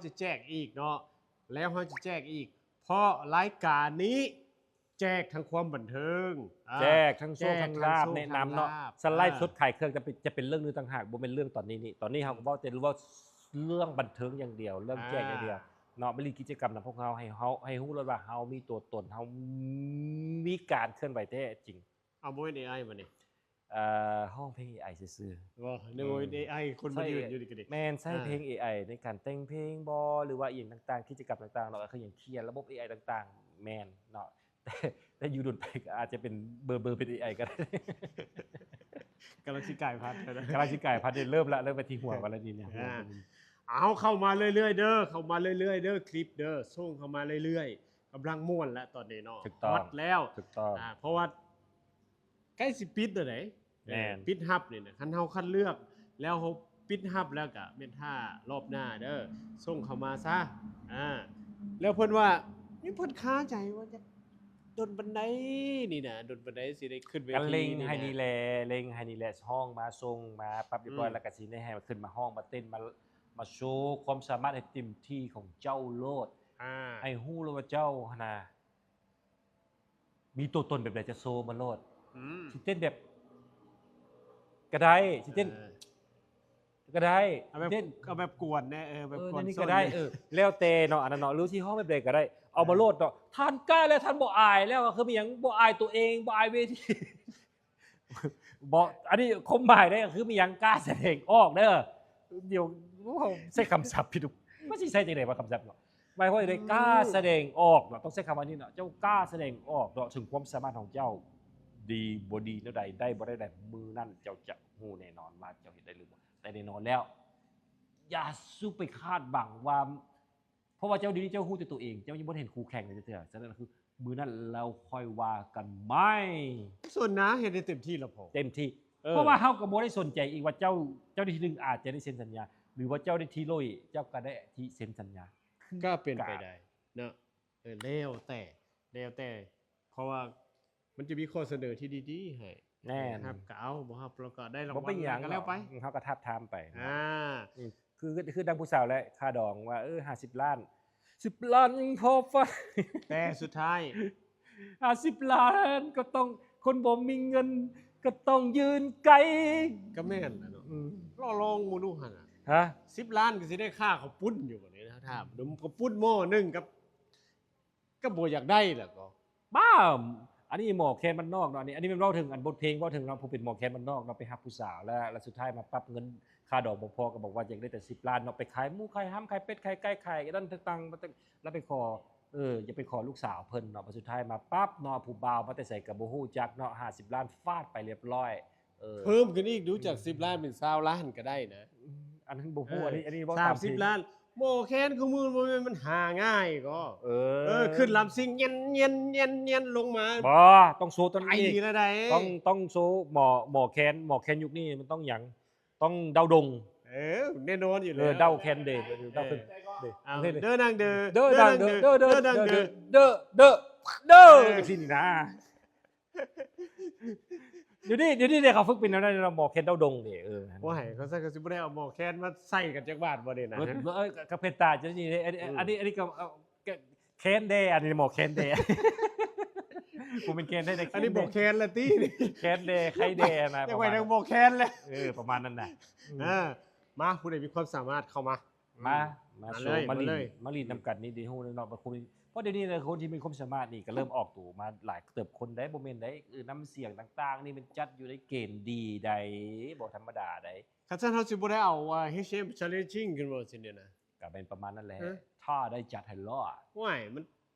ຈະແຈກອີກເນາະ ແລ້ວເຮົາຈະແຈກອີກ ເພາະລາຍການນີ້ແຈກທັງຄວາມບັນເທີງ ອ່າ ແຈກທັງໂຊກທັງລາບ ແຈກທັງໂຊກທັງລາບ ແນະນຳເນາະ ອ່າ ສະໄລສົດຂາຍເຄື່ອງຈະເປັນ ຈະເປັນເລື່ອງໜຶ່ງຕ່າງຫາກ ບໍ່ແມ່ນເລື່ອງຕອນນີ້ນີ້ ຕອນນີ້ເຮົາກໍເວົ້າແຕ່ເວົ້າເລື່ອງບັນເທືອງຢ່າງດຽວ ເລື່ອງແຈກຢ່າງດຽວ ອ່າ ເນາະ ມາຫຼິ້ນກິດຈະກຳນຳພວກເຮົາ ໃຫ້ເຮົາ ໃຫ້ຮູ້ໂລດວ່າເຮົາມີຕົວຕົນ ເຮົາມີການເຄື່ອນໄຫວແທ້ຈິງ. ເອົາ ບໍ່ແມ່ນເອໄອບໍ່ນີ້? ເອີ ຮ້ອງເພງເອໄອຊື່ໆ ບໍ່ ນຶກວ່າເອໄອ ອືມ ຄົນມາຢືນຢູ່ນີ້ກໍດີ ແມ່ນ ໃຊ້ ອ່າ ເພງເອໄອໃນການແຕ່ງເພງບໍ ຫຼືວ່າອີ່ຫຍັງຕ່າງໆ ກິດຈະກຳຕ່າງໆເນາະ ກໍຄືຫຍັງ ຂຽນລະບົບເອໄອຕ່າງໆ ແມ່ນເນາະ ແຕ່ ແຕ່ຢູ່ດົນໄປກໍອາດຈະເປັນເບີໆ ເປັນເອໄອກໍໄດ້ ກຳລັງຊິກາຍພັນແລ້ວນະ ກຳລັງຊິກາຍພັນ ເລີ່ມລະ ເລີ່ມໄປທີ່ຫົວກ່ອນລະນີ້ ອ່າ ເອົາ ເຂົ້າມາເລື້ອຍໆເດີ ເຂົ້າມາເລື້ອຍໆເດີ ຄລິບເດີ ສົ່ງເຂົ້າມາເລື້ອຍໆ ກຳລັງມ່ວນລະຕອນນີ້ເນາະ ຖືກຕ້ອງ ຮອດແລ້ວ ຖືກຕ້ອງ ອ່າ ເພາະວ່າ ໃກ້ຊິປິດແລ້ວເດ້ ແມ່ນ ເອີ ປິດຮັບນີ້ນະ ຄັນເຮົາຄັດເລືອກແລ້ວ ເຮົາປິດຮັບແລ້ວກະແມ່ນຖ້າລອບໜ້າເດີ ສົ່ງເຂົ້າມາຊະ ອ່າ ແລ້ວເພິ່ນວ່າ ນີ້ເພິ່ນຄາໃຈວ່າຈະດົນປານໃດນີ້ນະ ດົນປານໃດຊິໄດ້ຂຶ້ນເວທີ ກໍເລັ່ງໃຫ້ນີ້ແຫຼະ ເລັ່ງໃຫ້ນີ້ແຫຼະ ຮ້ອງມາ ສົ່ງມາປັບຮຽບຮ້ອຍ ອືມ ແລ້ວກໍຊິໄດ້ໃຫ້ມາຂຶ້ນມາຮ້ອງ ມາເຕັ້ນ ມາ ມາໂຊຄວາມສາມາດໃຫ້ເຕັມທີ່ຂອງເຈົ້າໂລດ ອ່າ ໃຫ້ຮູ້ໂລດວ່າເຈົ້າຫັ້ນນະ ມີຕົວຕົນແບບໃດຈະໂຊມາໂລດ ອືມ ຊິເຕັ້ນແບບກໍໄດ້ ຊິເຕັ້ນ ເອີ ກໍໄດ້ ເອົາແບບ ຊິເຕັ້ນ ເອົາແບບກວນແດ່ ເອີ ແບບ ເອີ ກວນ ແນວນີ້ກໍໄດ້ ເອີ ແລ້ວແຕ່ເນາະ ອັນນັ້ນເນາະ ຫຼືຊິຮ້ອງແບບໃດກໍໄດ້ ເອົາມາໂລດເນາະ ທ່ານກ້າແລ້ວ ທ່ານບໍ່ອາຍແລ້ວ ຄືມີຫຍັງ ບໍ່ອາຍຕົວເອງ ບໍ່ອາຍເວທີ ບໍ່ ອັນນີ້ຄວາມໝາຍເດ້ ຄືມີຫຍັງກ້າສະແດງອອກເດີ ດຽວ ໂອ້ ໃຊ້ຄຳສັບຜິດ ມັນຊິໃຊ້ຈັ່ງໃດວ່າຄຳສັບເນາະ ໝາຍຄວາມວ່າໃດ ອືມ ກ້າສະແດງອອກເນາະ ຕ້ອງໃຊ້ຄຳວ່ານີ້ເນາະ ເຈົ້າກ້າສະແດງອອກເນາະ ເຖິງຄວາມສາມາດຂອງເຈົ້າ ດີບໍ່ດີແນວໃດ ໄດ້ບໍ່ໄດ້ໃດ ມື້ນັ້ນເຈົ້າຈະຮູ້ແນ່ນອນວ່າເຈົ້າເຮັດໄດ້ຫຼືບໍ່ ແຕ່ແນ່ນອນແລ້ວ ຢ່າສູ່ໄປຄາດຫວັງວ່າ ເພາະວ່າເຈົ້າ ດຽວນີ້ເຈົ້າຮູ້ແຕ່ຕົວເອງ ເຈົ້າຍັງບໍ່ເຫັນຄູ່ແຂ່ງເລີຍຈັກເທື່ອ ສະນັ້ນຄືມື້ນັ້ນແລ້ວຄ່ອຍວ່າກັນໃໝ່ ສ່ວນໜ້າເຮັດໃຫ້ເຕັມທີ່ແລ້ວພໍ ເຕັມທີ່ ເອີ ເພາະວ່າເຮົາກໍບໍ່ໄດ້ສົນໃຈອີກວ່າເຈົ້າ ເຈົ້າໄດ້ທີໜຶ່ງອາດຈະໄດ້ເຊັນສັນຍາ ຫຼືວ່າເຈົ້າໄດ້ທີຮ້ອຍ ເຈົ້າກໍໄດ້ທີ່ເຊັນສັນຍາ ກໍເປັນໄປໄດ້ເນາະ ເອີ ແລ້ວແຕ່ ແລ້ວແຕ່ ເພາະວ່າມັນຈະມີຂໍ້ສະເໜີທີ່ດີໆໃຫ້ ແມ່ນ ຮັບກໍເອົາ ບໍ່ຮັບແລ້ວກໍໄດ້ລາງວັນ ບໍ່ເປັນຫຍັງ ກໍແລ້ວໄປ ເຮົາກໍທາບທາມໄປ ອ່າ ອືມ ຄື ຄືດັ່ງຜູ້ສາວແຫຼະ ຄ່າດອງວ່າ ເອີ ຫ້າສິບລ້ານ ສິບລ້ານພໍຟັງ ແຕ່ສຸດທ້າຍ ຫ້າສິບລ້ານກໍຕ້ອງ ຄົນບໍ່ມີເງິນກໍຕ້ອງຢືນໄກ ກໍແມ່ນລະເນາະ ອືມ ລອງ ລອງເບິ່ງດູຫັ້ນນະ ຮະ ສິບລ້ານກໍຊິໄດ້ຄ່າເຂົ້າປຸ້ນຢູ່ບັດນີ້ນະ ຖ້າເອົາເຂົ້າປຸ້ນໝໍ້ໜຶ່ງກັບ ກໍບໍ່ຢາກໄດ້ແຫຼະກໍ ບ້າ ອັນນີ້ໝໍ້ແຄນບ້ານນອກເນາະ ອັນນີ້ ອັນນີ້ແມ່ນເວົ້າເຖິງອັນບົດເພງ ເວົ້າເຖິງເນາະ ຜູ້ເປັນໝໍ້ແຄນບ້ານນອກເນາະ ໄປຮັກຜູ້ສາວ ແລ້ວ ແລ້ວສຸດທ້າຍມາປັບເງິນຄ່າດອງບໍ່ພໍ ກໍບອກວ່າຢາກໄດ້ແຕ່ສິບລ້ານເນາະ ໄປຂາຍໝູ ຂາຍຫຳ ຂາຍເປັດ ຂາຍໄກ່ ຂາຍອັນນັ້ນຕ່າງໆ ແລ້ວໄປຂໍ ເອີ ຢາກໄປຂໍລູກສາວເພິ່ນເນາະ ບັດສຸດທ້າຍມາປັບເນາະ ຜູ້ບ່າວມາແຕ່ໃສກໍບໍ່ຮູ້ຈັກເນາະ ຫ້າສິບລ້ານຟາດໄປຮຽບຮ້ອຍ ເອີ ເພີ່ມຂຶ້ນອີກ ດູຈາກສິບລ້ານເປັນຊາວລ້ານກໍໄດ້ນະ ອືມ ອັນນັ້ນບໍ່ຮູ້ ເອີ ອັນນີ້ ອັນນີ້ເວົ້າຕາມ ສາມສິບລ້ານ ໝໍ້ແຄນຄູ່ມື້ບໍ່ແມ່ນມັນຫາງ່າຍກໍ ເອີ ເອີ ຂຶ້ນລຳຊິງ ແຍ່ນ ແຍ່ນ ແຍ່ນ ແຍ່ນ ລົງມາ ບໍ່ ຕ້ອງໂຊຕົວນັ້ນອີກ ຕ້ອງ ຕ້ອງໂຊໝໍ ໝໍແຄນ ໝໍແຄນຍຸກນີ້ມັນຕ້ອງຫຍັງ ຕ້ອງເດົາດົງ ເອີ ແນ່ນອນຢູ່ແລ້ວ ເອີ ເດົາແຄນເດ ເດີ ເດີ ເດີ ເດີ ເດີນາງເດີ ເດີນາງເດີ ເດີ ເດີ ເດີ ເດີ ເດີ ເດີ ເດີ ເອີ ຈັ່ງຊີ້ນີ້ນະ ດຽວນີ້ ດຽວນີ້ເດ ເຂົາຝຶກເປັນແນວນັ້ນເນາະ ໝໍແຄນເດົາດົງເດ ເອີ ໂອ້ຍ ເຂົາໃສ່ ເຂົາຊິບໍ່ໄດ້ເອົາໝໍແຄນມາໃສ່ກັນຈັກບາດບໍ່ເດນະ ເອີ ເອີ ກໍເປັນຕາຈັ່ງຊີ້ເດ ອັນນີ້ ເອີ ອັນນີ້ ອັນນີ້ກໍ ເອີ ແຄນແດ່ ອັນນີ້ໝໍແຄນແດ່ ບໍ່ແມ່ນແຄນແດ່ ອັນນີ້ໝໍແຄນລະຕິ ແຄນແດ່ ໄຄແດ່ນະ ແຕ່ໄວ້ທັງໝໍແຄນແຫຼະ ເອີ ປະມານນັ້ນນະ ອືມ ເອີ ມາ ຜູ້ໃດມີຄວາມສາມາດເຂົ້າມາ ມາ ມາ ມາໂຊ ມາເລີຍ ມາຫຼິ້ນ ມາຫຼິ້ນນຳກັນນີ້ ໄດ້ຮູ້ເນາະ ເພາະດຽວນີ້ນະ ຄົນທີ່ມີຄວາມສາມາດນີ້ກໍເລີ່ມອອກໂຕມາຫຼາຍເຕີບຄົນໄດ໋ ບໍ່ແມ່ນໄດ໋ ເອີ ນ້ຳສຽງຕ່າງໆນີ້ມັນຈັດຢູ່ໃນເກນດີໃດ໋ ບໍ່ທຳມະດາໃດ໋ ຄັນຊັ້ນເຮົາຊິບໍ່ໄດ້ເອົາ ເອີ ເອັດເອັມ Challenging ຂຶ້ນບໍ່ ຊິນີ້ນະ ກໍແມ່ນປະມານນັ້ນແຫຼະ ຮະ ຖ້າໄດ້ຈັດໃຫ້ລອດ ໂອ້ຍ ມັນ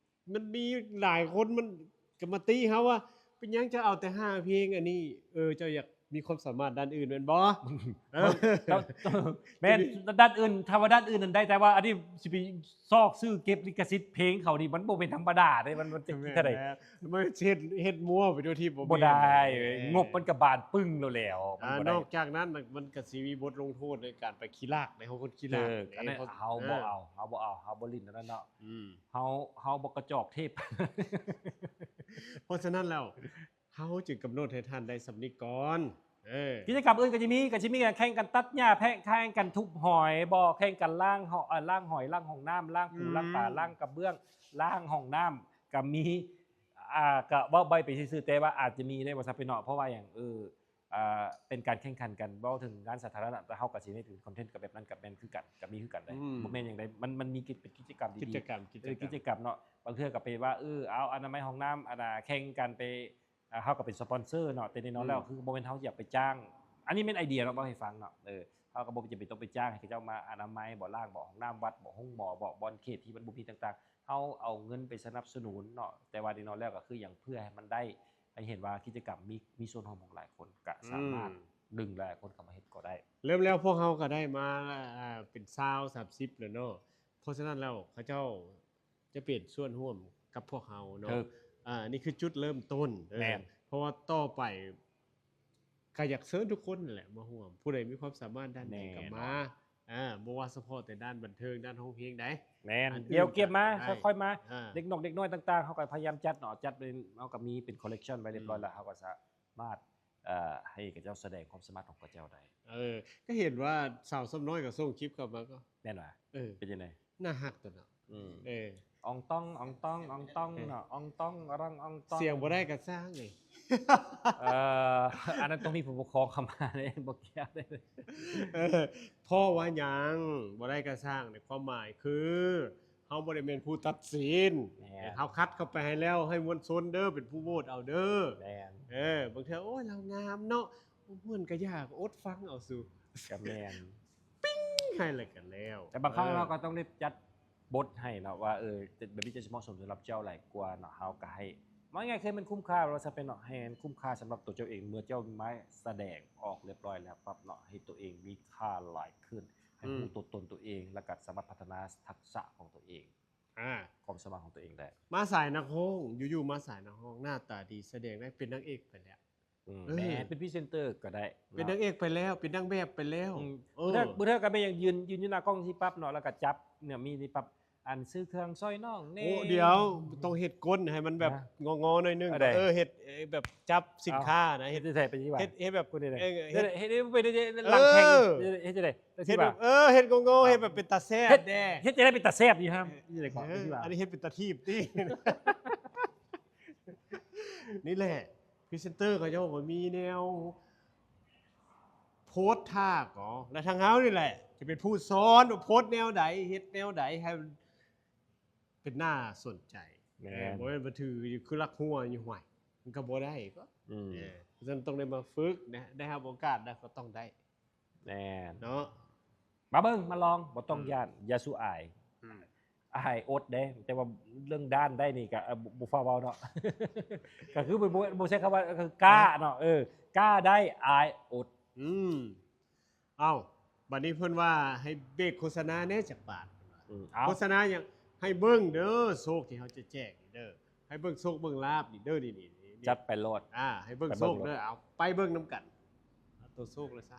ມັນມີຫຼາຍຄົນ ມັນກໍມາຕິເຮົາວ່າ ເປັນຫຍັງເຈົ້າເອົາແຕ່ຫ້າເພງອັນນີ້ ເອີ ເຈົ້າຢາກມີຄວາມສາມາດດ້ານອື່ນແມ່ນບໍ່? ເອີ ແມ່ນ ດ້ານອື່ນ ຖ້າວ່າດ້ານອື່ນນັ້ນໄດ້ ແຕ່ວ່າອັນນີ້ຊິໄປຊອກຊື້ເກັບລິຂະສິດເພງເຂົານີ້ ມັນບໍ່ແມ່ນທຳມະດາເດ້ ມັນ ມັນຈະເຮັດເທົ່າໃດ ແມ່ນແລ້ວ ມັນເຮັດ ເຮັດມົ້ວໄປໂດຍທີ່ບໍ່ ບໍ່ໄດ້ ແມ່ນ ເອີ ງົບມັນກໍບານປຶ້ງໂລດແລ້ວ ອ່າ ມັນບໍ່ໄດ້ ນອກຈາກນັ້ນ ມັນ ມັນກໍຊິມີບົດລົງໂທດໃນການໄປຂີ້ລາກ ໃນຫ້ອງຄົນຂີ້ລາກ ເອີ ອັນນັ້ນເຮົາ ເຮົາບໍ່ເອົາ ເຮົາບໍ່ເອົາ ເຮົາບໍ່ຫຼິ້ນອັນນັ້ນເນາະ ອືມ ເຮົາ ເຮົາບໍ່ກະຈອກເທບ ເພາະສະນັ້ນແລ້ວ ເຮົາຈຶ່ງກຳນົດໃຫ້ທ່ານໄດ້ສ່ຳນີ້ກ່ອນ ເອີ ກິດຈະກຳອື່ນກໍຈະມີ ກໍຈະມີການແຂ່ງກັນຕັດຫຍ້າ ແພະ ແຂ່ງກັນທຸບຫອຍບໍ ແຂ່ງກັນລ້າງ ເອີ ລ້າງຫອຍ ລ້າງຫ້ອງນ້ຳ ລ້າງປູ ອືມ ລ້າງປາ ລ້າງກະເບື້ອງ ລ້າງຫ້ອງນ້ຳ ກໍມີ ອ່າ ກໍເວົ້າໄປຊື່ໆ ແຕ່ວ່າອາດຈະມີໄດ້ບໍ່ຊະເນາະ ເພາະວ່າຫຍັງ ເອີ ອ່າ ເປັນການແຂ່ງຂັນກັນ ເວົ້າເຖິງງານສາທາລະນະ ແຕ່ເຮົາກໍຊິເຮັດເປັນຄອນເທັນກັບແບບນັ້ນ ກໍແມ່ນຄືກັນ ກໍມີຄືກັນເດ້ ອືມ ບໍ່ແມ່ນຫຍັງໃດ ມັນ ມັນມີກິດ ເປັນກິດຈະກຳດີໆ ກິດຈະກຳ ກິດຈະກຳ ກິດຈະກຳເນາະ ບາງເທື່ອກໍໄປວ່າ ເອີ ເອົາອະນາໄມຫ້ອງນ້ຳ ອັນນ່າ ແຂ່ງກັນໄປ ອ່າ ເຮົາກໍເປັນສະປອນເຊີເນາະ ແຕ່ແນ່ນອນແລ້ວ ອືມ ຄືບໍ່ແມ່ນເຮົາຢາກໄປຈ້າງ ອັນນີ້ແມ່ນໄອເດຍເນາະ ເວົ້າໃຫ້ຟັງເນາະ ເອີ ເຮົາກໍບໍ່ຈຳເປັນຕ້ອງໄປຈ້າງໃຫ້ເຂົາເຈົ້າມາອະນາໄມບໍ ລ້າງບໍ ຫ້ອງນ້ຳວັດບໍ ໂຮງໝໍບໍ ບ່ອນເຂດທີ່ມັນບໍ່ມີຕ່າງໆ ເຮົາເອົາເງິນໄປສະໜັບສະໜູນເນາະ ແຕ່ວ່າແນ່ນອນແລ້ວກໍຄືຫຍັງ ເພື່ອໃຫ້ມັນໄດ້ ໃຫ້ເຫັນວ່າກິດຈະກຳມີ ມີສ່ວນຮ່ວມຂອງຫຼາຍຄົນ ກະສາມາດ ອືມ ດຶງຫຼາຍໆຄົນເຂົ້າມາເຮັດກໍໄດ້ ເລີ່ມແລ້ວພວກເຮົາກໍໄດ້ມາ ອ່າ ເປັນຊາວ ສາມສິບ ແລ້ວເນາະ ເພາະສະນັ້ນແລ້ວເຂົາເຈົ້າຈະເປັນສ່ວນຮ່ວມກັບພວກເຮົາເນາະ ຖືກ ອ່າ ນີ້ຄືຈຸດເລີ່ມຕົ້ນ ເອີ ແມ່ນ ເພາະວ່າຕໍ່ໄປກໍຢາກເຊີນທຸກຄົນນັ້ນແຫຼະມາຮ່ວມ ຜູ້ໃດມີຄວາມສາມາດດ້ານໃດກໍມາ ແນ່ນອນ ອ່າ ບໍ່ວ່າສະເພາະແຕ່ດ້ານບັນເທີງ ດ້ານຮ້ອງເພງໃດ ແມ່ນ ອັນອື່ນ ດຽວເກັບມາ ກໍໄດ້ ຄ່ອຍໆມາ ອ່າ ເດັກນ້ອຍ ເດັກນ້ອຍຕ່າງໆ ເຮົາກໍພະຍາຍາມຈັດເນາະ ຈັດເປັນ ເຮົາກໍມີເປັນຄໍເລັກຊັນໄວ້ຮຽບຮ້ອຍແລ້ວ ອືມ ເຮົາກໍສາມາດ ເອີ ໃຫ້ເຂົາເຈົ້າສະແດງຄວາມສາມາດຂອງເຂົາເຈົ້າໄດ້ ເອີ ກໍເຫັນວ່າສາວສ່ຳນ້ອຍກໍສົ່ງຄລິບເຂົ້າມາກໍ ແມ່ນຫວາ ເອີ ເປັນຈັ່ງໃດ ໜ້າຮັກຕົວເນາະ ອືມ ເອີ ອອງຕ້ອງ ອອງຕ້ອງ ອອງຕ້ອງເນາະ ອອງຕ້ອງ ອະຣອງ ອອງຕ້ອງ ສຽງບໍ່ໄດ້ກໍຊ່າງເລີຍ ເອີ ອັນນັ້ນຕ້ອງມີຜູ້ປົກຄອງເຂົ້າມາເດ້ ບໍ່ກ່ຽວເດ້ ເອີ ເພາະວ່າຫຍັງ ບໍ່ໄດ້ກໍຊ່າງ ຄວາມໝາຍຄື ເຮົາບໍ່ໄດ້ແມ່ນຜູ້ຕັດສິນ ແມ່ນ ເຮົາຄັດເຂົ້າໄປໃຫ້ແລ້ວ ໃຫ້ມວນຊົນເດີ ເປັນຜູ້ໂຫວດເອົາເດີ ແມ່ນ ເອີ ບາງເທື່ອ ໂອ້ຍ ລາວງາມເນາະ ບໍ່ມ່ວນກໍຢ່າ ກໍອົດຟັງເອົາສູ ກໍແມ່ນ ປິ້ງໃຫ້ແລ້ວກໍແລ້ວ ແຕ່ບາງຄັ້ງ ເອີ ເຮົາກໍຕ້ອງໄດ້ຈັດບົດໃຫ້ເນາະ ວ່າ ເອີ ແບບນີ້ຈະເໝາະສົມສຳລັບເຈົ້າຫຼາຍກວ່າເນາະ ເຮົາກໍໃຫ້ ເວົ້າງ່າຍໆ ຄືມັນຄຸ້ມຄ່າ ວ່າຊະເປັນເນາະ ໃຫ້ມັນຄຸ້ມຄ່າສຳລັບຕົວເຈົ້າເອງ ເມື່ອເຈົ້າມາສະແດງອອກຮຽບຮ້ອຍແລ້ວປັບເນາະ ໃຫ້ຕົວເອງມີຄ່າຫຼາຍຂຶ້ນ ໃຫ້ ອືມ ຮູ້ຕົວຕົນຕົວເອງ ແລ້ວກໍສາມາດພັດທະນາທັກສະຂອງຕົວເອງ ອ່າ ຄວາມສາມາດຂອງຕົວເອງໄດ້ ມາສາຍນັກຮ້ອງ ຢູ່ໆ ມາສາຍນັກຮ້ອງ ໜ້າຕາດີ ສະແດງໄດ້ ເປັນນາງເອກໄປແລ້ວ ອືມ ເອີ ແມ່ນ ເປັນພຣີເຊັນເຕີກໍໄດ້ ເປັນນາງເອກໄປແລ້ວ ເນາະ ເປັນນາງແບບໄປແລ້ວ ອືມ ເອີ ບາງເທື່ອ ບາງເທື່ອກໍແມ່ນຫຍັງ ຢືນ ຢືນຢູ່ໜ້າກ້ອງທີ່ປັບເນາະ ແລ້ວກໍຈັບ ເນຍ ມີທີ່ປັບ ອັນຊື້ເຄື່ອງຊ່ອຍນ້ອງແດ່ ໂອ້ ດຽວ ອືມ ຕ້ອງເຮັດກົ້ນໃຫ້ມັນແບບ ຮະ ງໍໆ ໜ້ອຍໜຶ່ງ ອັນໃດ ເອີ ເຮັດ ເຮັດແບບຈັບສິນຄ້ານະ ເອົາ ເຮັດ ເຮັດໃສ່ໄປຊິວ່າ ເຮັດ ເຮັດແບບ ເຮັດຈັ່ງໃດ ເຮັດ ເຮັດ ເຮັດ ເຮັດ ເຮັດຈັ່ງໃດ ເຮັດແບບ ເອີ ເຮັດຈັ່ງໃດ ເຮັດແບບເປັນຕາແຊບແດ່ ເຮັດຈັ່ງໃດເປັນຕາແຊບດີຮະ ເຮັດຈັ່ງໃດກໍ ເອີ ຊິວ່າ ອັນນີ້ເຮັດເປັນຕາຖີບຕິ ນີ້ແຫຼະ ພຣີເຊັນເຕີເຂົາເຈົ້າກໍມີແນວໂພສທ່າກໍ ແລະ ທາງເຮົານີ້ແຫຼະ ຈະເປັນຜູ້ສອນວ່າໂພສແນວໃດ ເຮັດແນວໃດໃຫ້ມັນເປັນໜ້າສົນໃຈ ແມ່ນ ເອີ ບໍ່ແມ່ນວ່າຖືຢູ່ຄືລັກຫົວຢູ່ ຫ້ວຍ ມັນກໍບໍ່ໄດ້ກໍ ອືມ ເອີ ເພາະສະນັ້ນຕ້ອງໄດ້ມາຝຶກນະ ໄດ້ຮັບໂອກາດແລ້ວກໍຕ້ອງໄດ້ ແມ່ນ ເນາະ ມາເບິ່ງ ມາລອງ ບໍ່ຕ້ອງ ອືມ ຢ້ານ ຢ່າສູ່ອາຍ ອືມ ອາຍອົດເດ້ ແຕ່ວ່າເລື່ອງດ້ານໄດ້ນີ້ກໍ ເອີ ບໍ່ ບໍ່ຟ້າວເວົ້າເນາະ ກໍຄືບໍ່ ບໍ່ ບໍ່ໃຊ້ຄຳວ່າ ກໍຄືກ້າເນາະ ເອີ ກ້າໄດ້ ອາຍອົດ ອືມ ເອົ້າ ບັດນີ້ເພິ່ນວ່າໃຫ້ເບຣກໂຄສະນາແດ່ຈັກບາດ ອືມ ເອົາ ໂຄສະນາຫຍັງ ໃຫ້ເບິ່ງເດີ ໂຊກທີ່ເຮົາຈະແຈກນີ້ເດີ ໃຫ້ເບິ່ງໂຊກເບິ່ງລາບນີ້ເດີ ນີ້ໆໆ ຈັດໄປໂລດ ອ່າ ໃຫ້ເບິ່ງໂຊກເດີ ໄປເບິ່ງໂລດ ເອົາ ໄປເບິ່ງນຳກັນ ເອົາໂຕໂຊກເລີຍຊະ.